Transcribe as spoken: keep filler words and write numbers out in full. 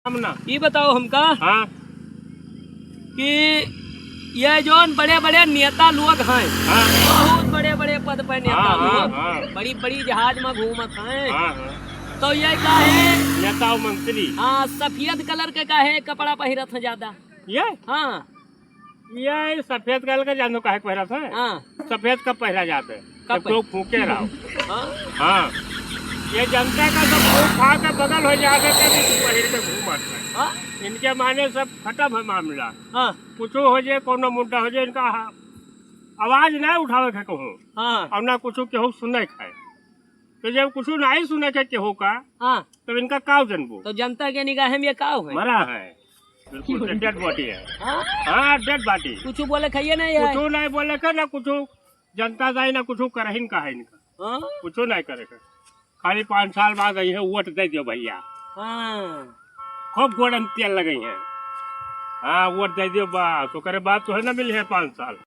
हम ना। ई बताओ हमका हाँ। कि ये जौन बड़े-बड़े नेता लोग हैं, हाँ। बहुत बड़े-बड़े पद पे नेता हाँ, हाँ, लोग, हाँ। बड़ी-बड़ी जहाज में घूमत हैं। हाँ, हाँ। तो ये का है? नेता और मंत्री। हाँ, सफेद colour के का है कपड़ा पहिरत हैं ज्यादा? ये? हाँ। ये सफेद colour का जानो काहे के पहिरत है? हाँ। सफेद कब पहिरा जात है? कब जब पहिरा? लोग फूके रहो। हाँ। हाँ। ये जनता का सब फूक खा के बगल हो जात है, तब इसको पहिर के घूमत है। हाँ। इनके माने सब खतम है मामला। हाँ। कुछो हो जाए, कोनो मुद्दा हो जाए, इनका हा-, आवाज ना उठावे के कहूँ। हाँ। और ना कुछो केहू सुने खाए। तो जब कुछो नाहीं सुने के केहू का, हाँ। तब इनका काव जनबो? तो जनता के निगाह में ये काव है? मरा है। बिल्कुल से dead body है। हाँ? हाँ, dead body। कुछो बोले खाइए ना यार। कुछो नाहीं बोले के, ना कुछो जनता जाए, ना कुछो करहिन का है इनका। हाँ? कुछो नाहीं करे के। खाली पाँच साल बाद आई है, वोट दे दियो भैया। हाँ। खूब गोड़न तेल लगई है। हाँ, वोट दे दियो बस, ओकरे बाद तो है ना मिली है पाँच साल।